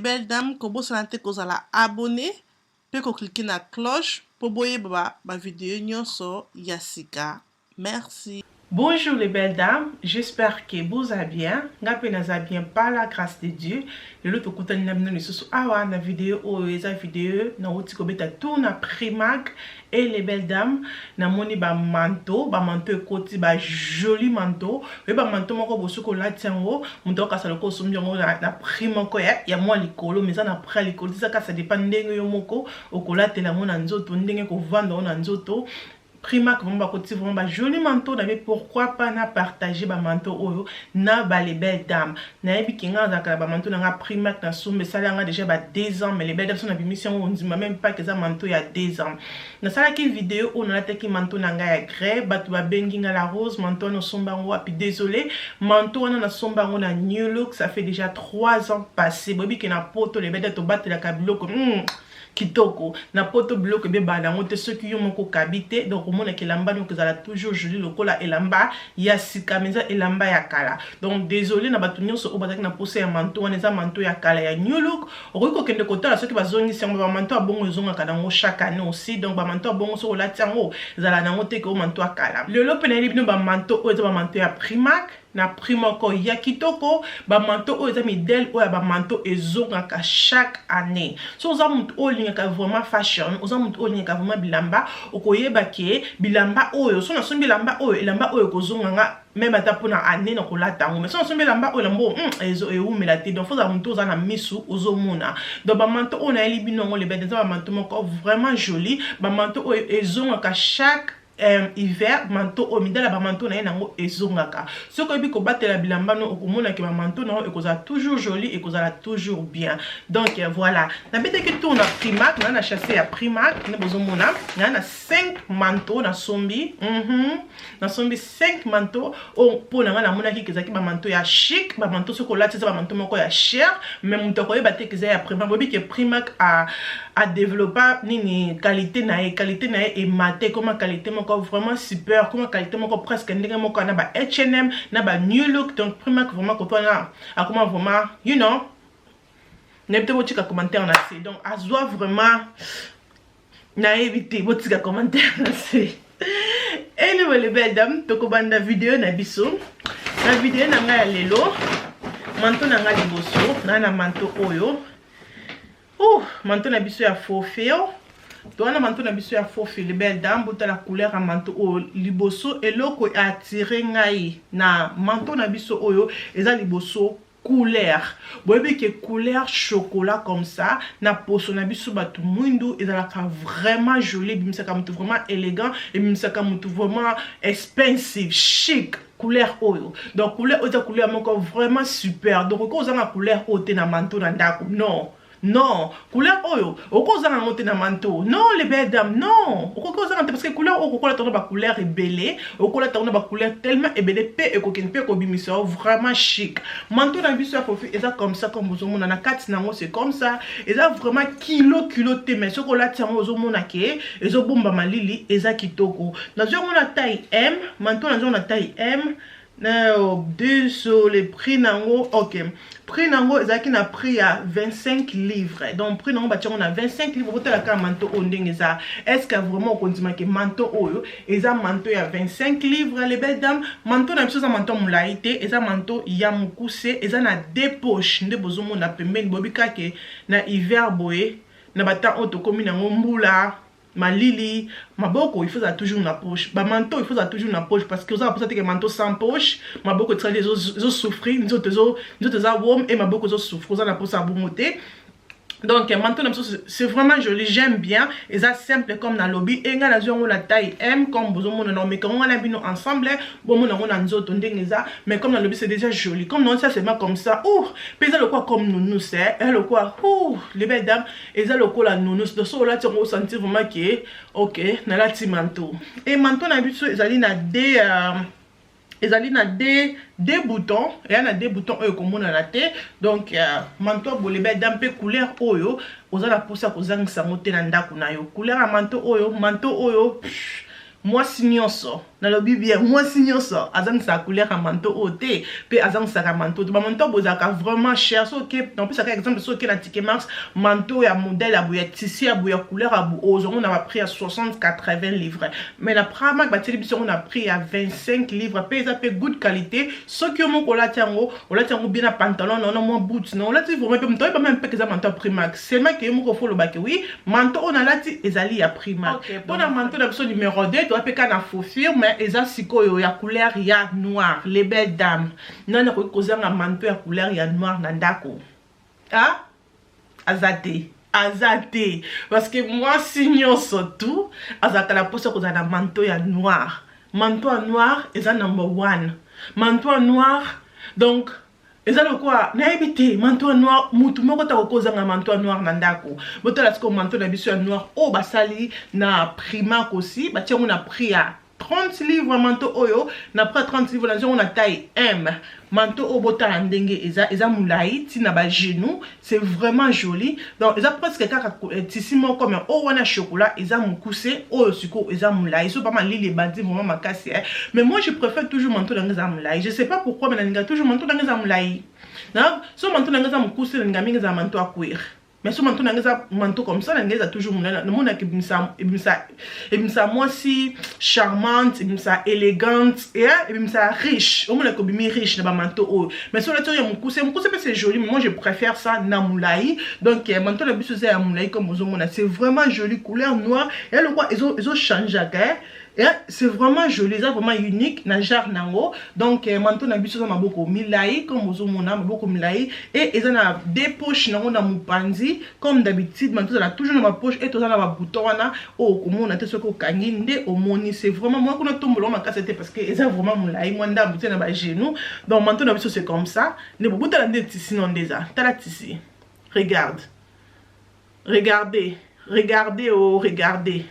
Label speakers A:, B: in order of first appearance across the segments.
A: belles dames, kobosana te kozala abonné pe ko cliquer na cloche po boyeba ba video nyonso ya sika. Merci.
B: Bonjour les belles dames, j'espère que boza bien, nga pe naza bien par la grâce de Dieu. Lelo tokutani na bino lisusu awa na video oyo eza video nauti kobeta tour na Primark et les belles dames, namoni ba manteau, ba manteau ekoti ba joli manteau, oye ba manteau moko bosoki kolati yango, moto akasa lokola osombi yango na prix moko ya mwa likolo, mais eza na prix ya likolo, eza kaka ça dépend ndenge yo moko okolatela yango na nzoto, ndenge kovanda yango na nzoto. Primark vraiment bakoti vraiment ba joli manteau na be, pourquoi pas na partager ba manteau oyo na ba les belles dames. Nayebi ke nga nazalaka na ba manteau na nga Primark na sombe esali yanga déjà ba 2 ans, mais les belles dames so na bimisi yango ondima même pas ke eza manteau ya 2 ans. Nasalaki video oyo nalataki manteau na ngai ya grey, bato babengi nga la rose, manteau wana osomba yango wapi? Désolé, manteau wana nasomba yango na New Look, ça fait déjà 3 ans passé. Boyebi ke na poto les belles dames tobatelaka biloko kitoko na poto, biloko ebebana yango te soki yo moko okabi te. Donc omonaka elamba noko ezala toujours joli lokola elamba ya sika, mais eza elamba ya kala. Donc désolé na bato nyonso oyo bazalaki na posa ya manteau wana, eza manteau ya kala ya New Look. Okoki kokende kotala soki bazongisi yango. Bamanteau ya bongo ezongaka nango chaque année aussi. Donc bamanteau ya bongo soki olati yango ezala nango te ke o manteau ya kala. Lelo mpe nayeli bino bamanteau oyo eza bamanteau ya Primark na prix moko ya kitoko. Bamanteau oyo eza modèle oyo ya bamanteau ezongaka chaque année. So oza motu oyo olingaka vraiment fashion, oza motu oyo olingaka vraiment bilamba, okoyeba ke bilamba oyo, so nasombi elamba oyo, elamba oyo ekozonga nga même ata mpona année na kolata yango. Mais so nasombi elamba oyo, elamba oyo ewumela te. Donc fozala motu oza na misu ozomona. Donc bamanteau oyo nayeli bino yango lebete eza bamanteau moko vraiment joli, bamanteau oyo ezongaka chaque hiver. Manteau oyo midala bamanteau na ye nango ezongaka. Soki oyebi kobatela bilamba no, okomonaki bamanteau na yo ekozala toujours joli, ekozala toujours bien. Donc voilà, nabetaki tour na Primark, naa na chasse ya Primark nde bozomona naa na 5 manteau nasombi. Nasombi 5 manteau oyo mpo na ngai namonaki ezalaki bamanteau ya chic. Bamanteau soki olati eza bamanteau moko ya cher, mais moto akoyeba te eza ya Primark. Boyebi ke Primark adéveloppa nini, qualité na ye, qualité na ye emate koma qualité moko vraiment super, koma qualité moko presque ndenge moko na ba H&M, na ba New Look. Donc Primark vraiment koto wana akoma vraiment, nayebi te, botika commentaire na se. Donc azwa vraiment, nayebi te, botika commentaire na se. Anyway, les belles dames, tokobanda video na biso. Na video na ngai ya lelo, manteau na ngai liboso na manteau oyo, manteau na biso ya faux fil. Towana manteau na biso ya faux fil, belle dame. Botala couleur ya manteau oyo liboso. Eloko atire ngai na manteau na biso oyo eza liboso couleur. Boyebi ke couleur chocolat comme ça na poso na biso bato mwindu ezalaka vraiment joli, ebimisaka motu vraiment élégant, ebimisaka motu vraiment expensive, chic, couleur oyo. Donc couleur oyo eza couleur moko vraiment super. Donc okoki ozanga couleur oyo te na manteau na ndako. Non, non, couleur oyo okoki ozanga yango te na manteau. Non, les belles dames, non, okoki ozanga te, parce que couleur oyo okokolata yango na bacouleur ebele, okolata yango na bacouleur tellement ebele mpe ekokende mpe ekobimisa yo vraiment chic. Manteau na biso ya faux fil eza comme ça, comme bozomona na kati nango, c'est comme ça. Eza vraiment kilo kilo te, mais soki olati yango ozomona ke ezobomba malili, eza kitoko. Nazwi yango na taille M, manteau nazwi yango na taille M. Désolé, prix nango, ok, prix nango ezalaki na prix ya 25 livres. Donc prix nango batia yango na 25 livres. Botala kaka manteau oyo ndenge eza. Est ce que vraiment okondimaki manteau oyo eza manteau ya 25 livres, les belles dames? Manteau na biso eza manteau molai te, eza manteau ya mokuse, eza na deux poches nde bozomona pembeni. Boyebi kake na hiver boye, na batemps oyo tokómi nango, mbula, malili, maboko il faut ezala toujours na poche. Bamanteau il faut ezala toujours na poche, parce que oza na mposa teke manteau sans poche, maboko etikali ezosouffrir, nzoto eza warm e maboko ezosouffrir. Oza na mposa ya bongo te. Donc manteau na biso, c'est vraiment joli, j'aime bien. Eza simple comme nalobi e ngai nazwi yango na taille M comme bozomona. Na omeka yango na bino ensemble, bomona yango na nzoto ndenge eza. Mais comme nalobi, c'est déjà joli. Comme non, ça c'est comme ça, ouh, mpe eza lokola comme nounours, eza lokola, ouh, les belles dames, eza lokola nounours. Donc so olati yango, osentir vraiment ke ok, nalati manteau. E manteau na biso ezali na deux ezali na deux boutons, eya na deux boutons oyo ekomonana te. Donc manteau boye, belle dame, mpe couleur oyo oza na mposa kozangisa yango te na ndako na yo. Couleur ya manteau oyo, manteau oyo mwasi nyonso Nalobi bien, mwasi nyonso azangisaka couleur ya manteau oyo te, mpe azangisaka manteau te. Bamanteau boye ezalaka vraiment cher. Soki oke, napesaka exemple, soki oke na Ticket Max, manteau ya modèle ya boye, ya tissu ya boye, ya couleur ya boye, ozwango na baprix ya 60 80 livres. Mais na Primark batieli biso yango na prix ya 25 livres, mpe eza mpe good qualité. Soki yo moko olati yango, olati yango bien na pantalon na mwa boot na olati vraiment, mpe moto oyeba meme mpe eza manteau ya Primark. Seulement ke yo moko fo olobaki: "Oui, manteau oyo nalati ezali ya Primark." Mpona manteau na biso numéro 2, toza mpe kaka na faux cuir, mais eza sikoyo ya couleur ya noir. Les belles dames, nani akoki kozanga manteau ya couleur ya noir na ndako? Ah, aza te, aza te, parce que mwasi nyonso tu azalaka na mposa kozala na manteau ya noir. Manteau ya noir eza number one. Manteau ya noir, donc eza lokola nayebi te. Manteau ya noir, mutu moko ta kokozanga manteau ya noir na ndako. Botala sikoyo manteau na biso ya noir oyo basali na Primark aussi, batia yango na prix ya 30 livres. Manteau oyo na prix ya 30 livres, nazwi yango na taille M. Manteau oyo, botala ndenge eza molai ntina bagenou, c'est vraiment joli. Donc eza presque kaka tissu moko, mais oyo wana chocolat eza mokuse, oyo sikoyo eza molai. So pa malili ebandi vraiment makasi, eh. Mais moi, je préfère toujours manteau nanga eza molai. Je sais pas pourquoi, mais nalinga toujours manteau nanga eza molai. So manteau nanga eza mokuse, nalinga mingi eza manteau ya cuir, mais so manteau nanga eza manteau comme ça, nanga eza toujours molai. Namonaka ebimisa mwasi charmante, ebimisa élégante, ebimisa riche. Omonaka obimi riche na bamanteau oyo. Mais so olati oyo ya mokuse, mokuse mpe c'est joli, mais moi, je préfère ça na molai. Donc manteau na biso eza ya molai comme ozomona, c'est vraiment joli. Couleur noire eya lokwa ezochangeaka. C'est vraiment joli, eza vraiment unique na genre nango. Donc manteau na biso eza maboko milai comme ozomona, maboko milai, et eza na deux poches nango na mopanzi. Comme d'habitude, manteau ezala toujours na bapoche, et toza na babouton wana oyo okomona te. Soki okangi nde omoni. C'est vraiment mwa kuna tombola makasi te, parce que eza vraiment molai, mwa ndambu te na bagenou. Donc manteau na biso, c'est comme ça nde bobutala nde tissu no nde eza. Tala tissu, regarde, regardez, regardez, oh, regardez.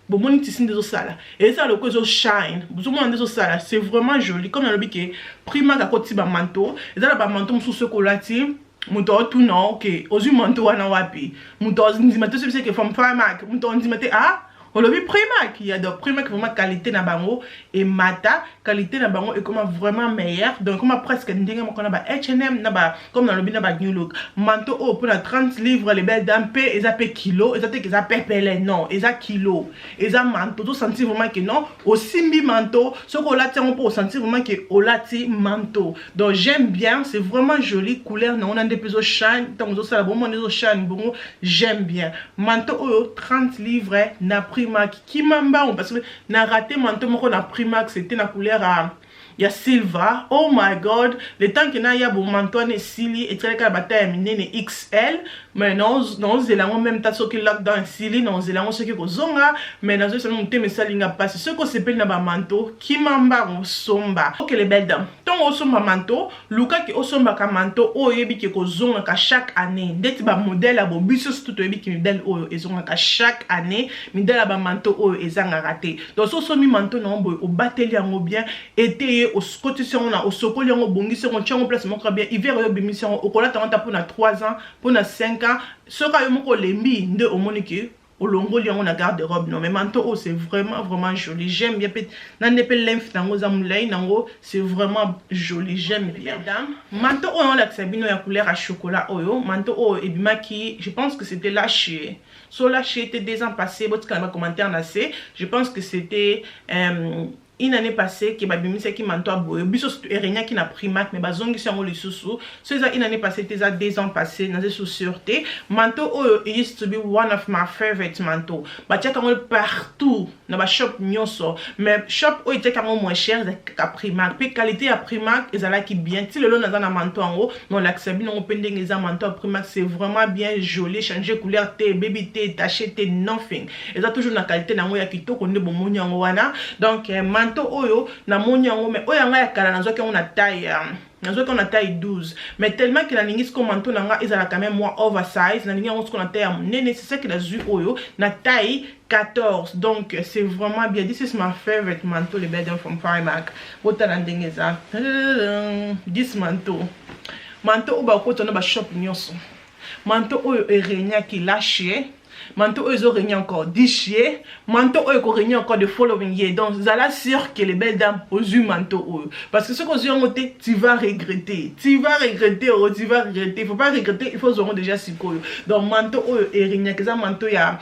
B: Bomoni tissu nde ezosala, ezala lokola ezoshine. Bozomona nde ezosala, c'est vraiment joli. Comme nalobi ke Primark akoti bamanteau, eza na bamanteau mosusu soki olati, moto aotuna: "Ok, ozwi manteau wana wapi?" Moto ondima te. Soki ke from Primark, moto ondima te. Ah, olobi Primark ya. Donc Primark vraiment, qualité na bango emata, qualité na bango ekoma vraiment meilleur. Donc ekoma presque ndenge moko na ba H&M, na ba, comme nalobi, na ba New Look. Manteau oyo mpona 30 livres, les belles dames, mpe eza mpe kilo, eza te ke eza pepele, non, eza kilo, eza manteau. Tosentir vraiment ke non, osimbi manteau. Soki olati yango mpo osentir vraiment ke olati manteau. Donc j'aime bien, c'est vraiment joli. Couleur nango na nde mpe ezoshine ntango ozosala bomona, ezoshine bongo. J'aime bien manteau oyo, 30 livres na Primark. Kima mbango, parce que na raté manteau moko na Primark, c'était na couleur ya silver. Oh my God, le temps ke naya bo manteau wana esili, etikalaki na bataille ya minene XL. Mais naozela yango même ta soki lockdown esili, naozela yango soki kozonga. Mais nazoyesana motema esalinga mpasi. Soki osepeli na bamanteau, kima mbango, somba. Ok, les belles dames, ntongo osomba manteau, lukaki osombaka manteau oyo oyebi ke kozongaka chaque année, ndeti bamodèle ya bobiso. Surtout toyebi ke modèle oyo ezongaka chaque année, modèle ya bamanteau oyo ezangaka te. Donc so osombi manteau na yango boye, obateli yango bien, ete ye okotisi yango na osokoli yango, obongisi yango, otia yango place moko bien, hiver oyo obimisi yango, okolata yango ta mpona 3 ans, mpona 5 ans. Soki yo moko olembi, nde omoni ke olongoli yango na garde robe. Non, mais manteau oyo, c'est vraiment vraiment joli, j'aime bien. Mpe na nde mpe length nango eza molai nango, c'est vraiment joli, j'aime bien. Dame, manteau oyo olakisa bino ya couleur ya chocolat oyo, manteau oyo ebimaki, je pense que c'était lâché, so lâché était 2 ans passé. Botika na bacommentaire na se. Je pense que c'était une année passée ke babimisaki manteau ya boye. Biso eregnaki na Primark, mais bazongisi yango lisusu. So eza une année passée te, eza 2 ans passé, naza so sûr te. Manteau oyo, it used to be one of my favorite manteau. Batiaka yango partout na bashop nyonso, mais shop oyo etiaki yango moins cher ezalaki kaka Primark, mpe qualité ya Primark ezalaki bien. Ti lelo naza na manteau yango, nolakisa bino yango mpe ndenge eza. Manteau ya Primark, c'est vraiment bien joli, changer couleur te, ebebi te, tache te, nothing. Eza toujours na qualité na yango ya kitoko nde bomoni yango wana. Donc manteau oyo namoni yango, mais oyo yanga ya kala, nazwaki yango na taille 12, mais tellement ke nalingi sikoyo manteau na nga ezala quand même mwa oversize, nalingi yango sikoyo na taille ya monene. C'est ça ke nazwi oyo na taille 14. Donc c'est vraiment bien. This is my favorite manteau, les belles from Primark. Botala ndenge eza. This manteau, manteau oyo bakota na bashop nyonso, manteau oyo eregnaki lâché. Manteau oyo ezo régner encore this year. Manteau oyo eko régner encore the following year. Donc zala sûr que les belles dames ozwi manteau oyo. Parce que soki ozwi yango te, tu vas regretter. Tu vas regretter, oh, tu vas regretter. Il faut pas regretter, il faut ozwa yango déjà sikoyo. Donc manteau oyo erégnaka, eza manteau ya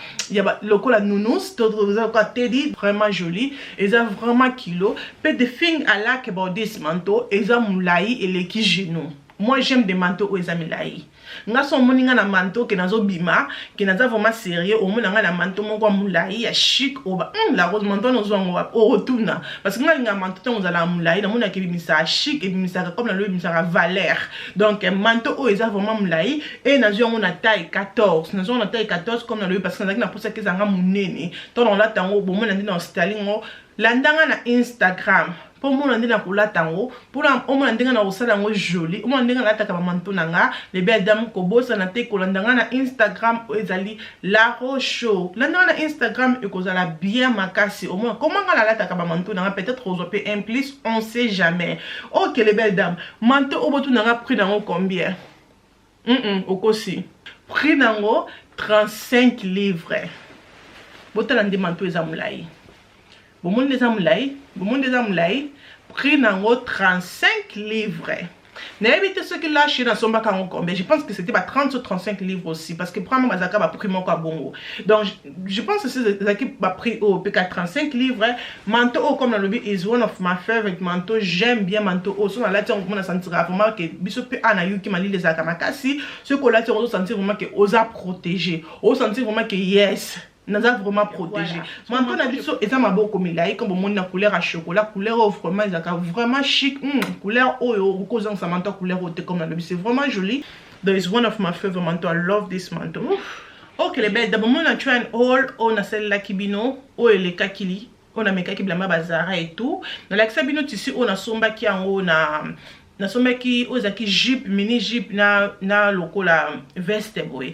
B: lokola nounours, to eza lokola teddy, vraiment joli. Eza vraiment kilo. Pe the thing I like about this manteau, eza molai, eleki genou. Moi, j'aime des manteaux oyo eza milai. Nga so omoni nga na manteau ke nazobima, ke naza vraiment sérieux, omona nga na manteau moko ya molai ya chic oyo la rose, manteau wana ozwa yango wapi? Okotuna, parce que nga alinga manteau ntango ozala molai, namonaka ebimisaka chic, ebimisaka, comme nalobi, ebimisaka valeur. Donc manteau oyo eza vraiment molai e nazwi yango na taille 14. Nazwi yango na taille 14, comme nalobi, parce que nazalaki na mposaki ezanga monene. Ntango nalata yango, bomona nde na styling ngo. Landanga na Instagram mpo omona nde na kolata yango, mpona omona ndenge na kosala yango joli, omona ndenge nalataka bamanteau na nga. Les belles dames, kobosana te kolanda nga na Instagram oyo ezali La Rose Show. Landa nga na Instagram, ekozala bien makasi. Omona koma nga nalataka bamanteau na nga, peut-être ozwa mpe un plus, on sait jamais. Ok, les belles dames, manteau oyo botuna nga prix nango combien? Okosi, prix nango 35 livres. Botala nde manteau eza molai, bomoni nde eza molai, bomoni nde eza molai. Prix nango 35 livres. Nayebi te soki last year nasombaka yango combien. Je pense que c'était ba 30 ou 35 livres aussi, parce que premièrement bazalaka baprix moko ya bongo. Donc je pense que ezalaki baprix oyo mpe ka 35 livres. Manteau oyo, comme nalobi, is one of my favorite manteau. J'aime bien manteau oyo. So nalati yango, komona sentira vraiment ke biso mpe a nayoki malili ezalaka makasi. Soki olati yango, ozosentir vraiment ke oza protégé, osentir vraiment ke yes, naza vraiment protégé. Voilà. Manteau na biso eza maboko milai, comme bomoni, na couleur ya chocolat. Couleur oyo vraiment ezalaka vraiment chic. Couleur oyo okozangisa manteau ya couleur oyo te. Comme nalobi, c'est vraiment joli. That is one of my favorite manteau. I love this manteau. Ouf. Ok, les belles, d'abord mona try on haul oyo nasalelaki bino, oyo elekaki li, oyo namekaki bilamba bazara et tout. Nalakisa bino tissu oyo nasombaki yango na nasombaki, oyo ezalaki jupe, mini jupe na lokola veste boye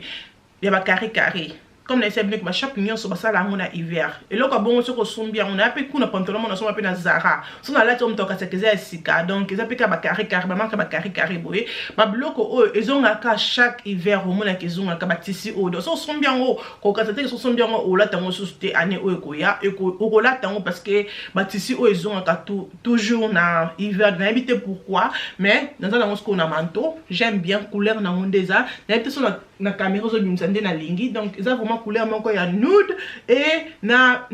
B: ya bacarré carré. Comme nayesa bino ke bashop nyonso basala yango na hiver, eloko ya bongo soki osombi yango, naya mpe kuna pantalon mo nasomba mpe na Zara, so nalati oyo, moto akatiaka eza ya sika. Donc eza mpe kaka bacarré carré, bamarque bacarré carré boye. Babiloko oyo ezongaka chaque hiver, omonaka ezongaka batissu oyo. Donc so osombi yango, kokata te. So osombi yango, olata yango susu te année oyo ekoya, okolata yango, parce que batissu oyo ezongaka toujours na hiver. Nayebi te pourquoi, mais naza nango sikoyo na manteau. J'aime bien couleur nango nde eza, nayebi te so na caméra ozobimisa nde nalingi. Donc eza vraiment couleur moko ya nude et na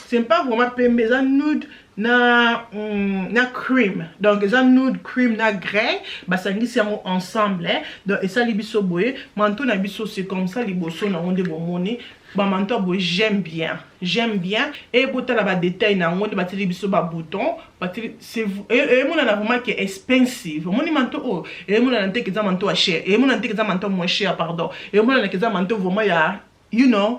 B: c'est pas vraiment pembe, eza nude na cream. Donc eza nude, cream na grey, basangisi yango ensemble, eh. Donc esali biso boye manteau na biso, c'est comme ça liboso nango nde bomoni bamanteau ya boye. J'aime bien, j'aime bien. E botala badetail na yango nde batieli biso babouton. Emonana vraiment ke expensive. Omoni manteau oyo, emonana te ke eza manteau ya cher, emonana te ke eza manteau moins cher, pardon, emonana ke eza manteau vraiment ya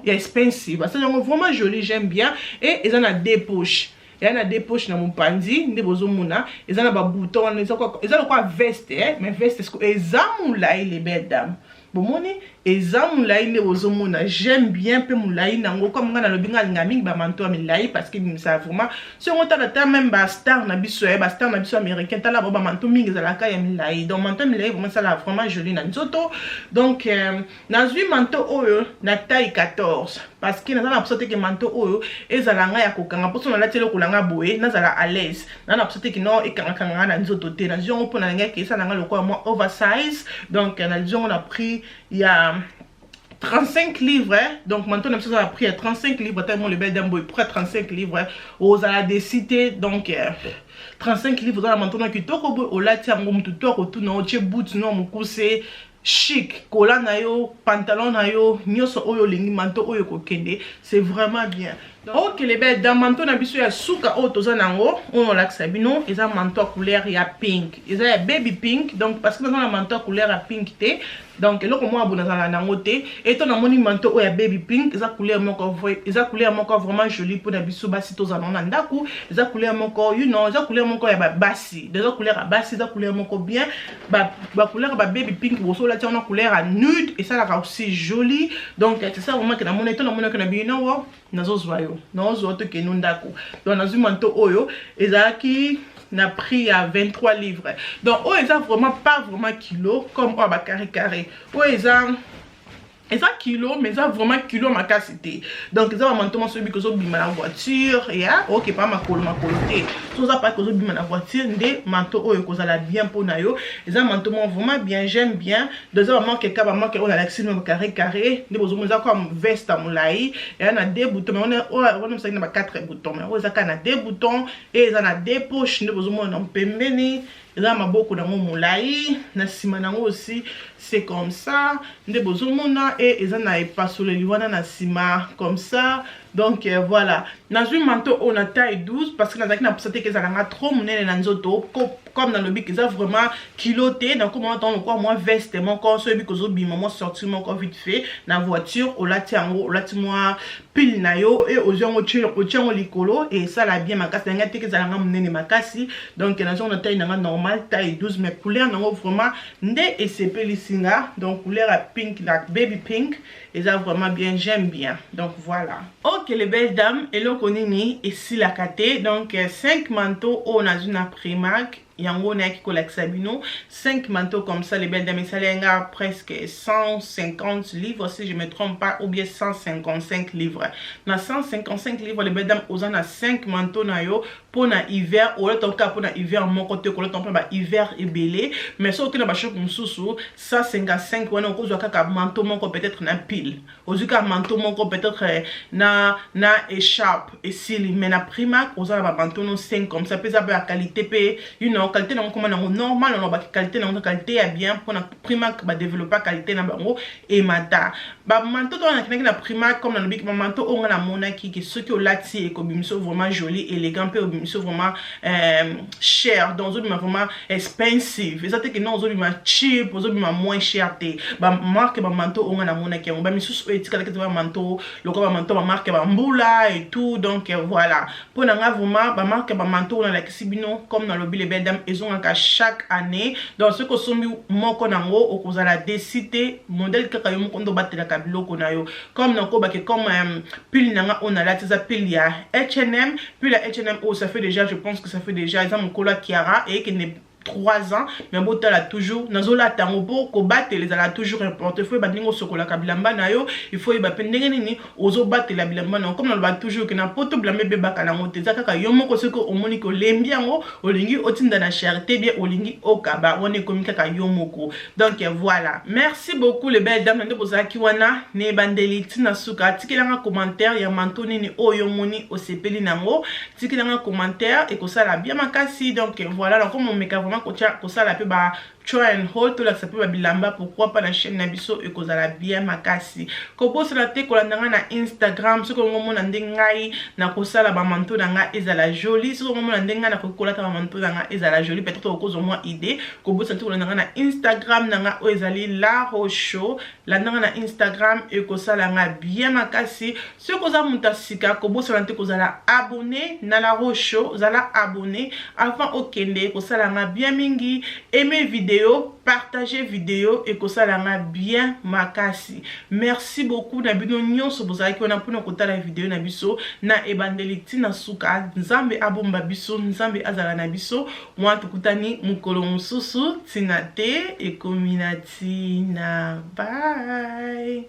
B: expensive. Basali yango vraiment joli, j'aime bien. E eza na deux poches, eza na deux poches na mopanzi nde bozomona, eza na babouton wana. Eza lokola veste, eh? Mais veste eza molai. Les belles dames, bomoni eza molai nde bozomona. J'aime bien mpe molai nango. Comme ngai nalobi, ngai alinga mingi bamanteau ya milai, parce que ebimisaka vraiment. So yango, tala ta même bastar na biso, ya bastar na biso américain, tala bao, bamanteau mingi ezalaka ya milai. Donc manteau ya milai vraiment esala vraiment joli na nzoto. Donc nazwi manteau oyo na taille 14, parce que naza na posa te ke manteau oyo ezala ngai ya kokanga, mposo nalati eloko na nga boye, nazala à l'aise. Naza na posa te ke no ekangakanga nga na nzoto te. Nazwi yango mpo na ngai esala nga lokola mwa oversize. Donc nazwi yango na prix ya 35 livres. Donc manteau na biso eza na prix ya 35 livres. Ata mo lebel dambo, prix ya 35 livres, ozala déçu te. Donc 35 livres, oza na manteau na kitoko boye, olati yango, motu to akotuna. Otie boot no mokuse chic, kola na yo, pantalon na yo nyonso oyo olingi, manteau oyo ekokende, c'est vraiment bien. Ok, les belles dames, manteau na biso ya suka oyo toza nango, oyo olakisa bino, eza manteau ya couleur ya pink, eza ya baby pink. Donc parce que naza na manteau ya couleur ya pink te, donc eloko moko boye nazala nango te. E to namoni manteau oyo ya baby pink, eza couleur moko vraiment joli mpona biso basi tozala nango na ndako. Eza couleur moko eza couleur moko ya babasi, eza couleur ya basi, eza couleur moko bien. Bacouleur ya bababy pink, boso olati yango na couleur ya nude, esalaka aussi joli. Donc c'est ça vraiment ke namoni to namonaki na bino, nazozwa yo, nazozwa tokende ndako. Donc nazwi manteau oyo, ezalaki na prix ya 23 livres. Donc oyo eza vraiment pas vraiment kilo comme oyo bacarré carré oyo eza. Eza kilo, mais eza vraiment kilo makasi te. Donc eza bamanteau moko soki ozobima na voiture, ya okepa makolo makolo te. So oza paki, ozobima na voiture, nde manteau oyo ekozala bien mpona yo. Eza manteau moko vraiment bien, j'aime bien. Donc eza bamarque ka bamarque oyo nalakisi bino, carré carré nde bozomona. Eza comme veste ya molai, eya na deux boutons, mais oyo wana mosalaki na ba quatre boutons, mais oyo eza kaka na deux boutons e eza na deux poches nde bozomona na pembeni. Eza maboko nango molai, na nsima nango aussi c'est comme ça nde bozomona. E eza na epasoleli wana na nsima comme ça. Donc voilà, nazwi manteau oyo na taille 12 parce que nazalaki na mposa te ezalanga trop monene na nzoto. Comme nalobi, eza vraiment kilo te. Nakoma ntango lokola mwa veste moko, so oyebi kozobima mwa sortie moko vite fait na voiture, olati yango, olati mwa pull na yo e ozwi yango, otie yango likolo e esala bien makasi. Nanga te ezalanga monene makasi. Donc nazwi yango na taille nanga normal, taille 12, mais couleur nango vraiment nde esepelisi nga. Donc couleur ya pink na baby pink, eza vraiment bien, j'aime bien. Donc voilà. Ok, les belles dames, eloko nini esilaka te. Donc 5 manteaux oyo nazwi na Primark, yango nayaki kolakisa bino 5 manteaux comme ça, les belles dames. Esali nga presque 150 livres si je me trompe pas, ou bien 155 livres. Na 155 livres, les belles dames, oza na 5 manteaux na yo mpona hiver. Olata kaka mpona hiver moko te, kolata mpona bahiver ebele. Mais soki okende bashop mosusu, 155 wana okozwa kaka manteau moko, peut-être na pull, ozwi kaka manteau moko, peut-être na écharpe, esili. Mais na Primark oza na bamanteau no 5 comme ça, mpe eza mpe ya qualité mpe qualité nango koma nango normal. Nango qualité nango, qualité ya bien, mpona Primark badéveloppa qualité na bango emata. Bamanteau to nakendaki na Primark, comme nalobiki, bamanteau oyo nga namonaki ke soki olati ekobimisa vraiment joli, élégant, mpe obimisa vraiment cher. Donc ozobima vraiment expensive. Eza te ke non, ozobima cheap, ozobima moins cher te. Bamarque bamanteau oyo nga namonaki yango, bamisusu oyo etikalaki te, bamanteau lokola bamanteau bamarque bambula et tout. Donc voilà, mpo na nga vraiment bamarque bamanteau oyo nalakisi bino, comme nalobi, les belles dames, ezongaka chaque année. Donc soki osombi moko nango, okozala déçu te. Modèle kaka yo moko nde obatelaka biloko na yo. Comme nakobake, comme pull na nga oyo nalati, eza pull ya H&M. Pull ya H&M oyo, ça fait déjà, je pense que ça fait déjà, eza mokolo ya Kiara, eyekende 3 ans, mais botala, toujours nazolata yango. Mpo kobatela ezala toujours important. Il faut yeba ndenge osokolaka bilamba na yo, il faut yeba mpe ndenge nini ozobatela bilamba na yo. Comme naloba toujours ke na poto bilamba ebebaka nango te, eza kaka yo moko. Soki omoni ke olembi yango, olingi otinda na charité, bien olingi okaba, wana ekomi kaka yo moko. Donc voilà, merci beaucoup, les belles dames, na nde bozalaki wana na ebandeli ntina suka. Tikelanga commentaire ya manteau nini oyo omoni osepeli nango. Tikelanga commentaire, ekosala bien makasi. Donc voilà, nakoma omeka vraiment kosala mpe ba try and haul, tolakisa mpe babilamba, pourquoi pas, na chaîne na biso, ekozala bien makasi. Kobosana te kolanda ngai na Instagram. Soki olingi omona nde ngai nakosala bamanteau na ngai ezala joli, soki olingi omona nde ngai nakoki kolata bamanteau na ngai ezala joli, peut-être okozwa mwa idée, kobosana te kolanda ngai na Instagram na ngai oyo ezali La Rocho. Landa ngai na Instagram, ekosala ngai bien makasi. Soki oza moto ya sika, kobosana te kozala abonné na La Rocho. Ozala abonné avant okende, ekosala ngai bien mingi. Aime vidéo, partage vidéo, ekosala nga bien makasi. Merci beaucoup na bino nyonso bozalaki wana mpona kotala video na biso na ebandeli ntina suka. Nzambe abomba biso, Nzambe azala na biso. Mwa tokutani mokolo mosusu. Ntina te ekomi na ntina. Bye.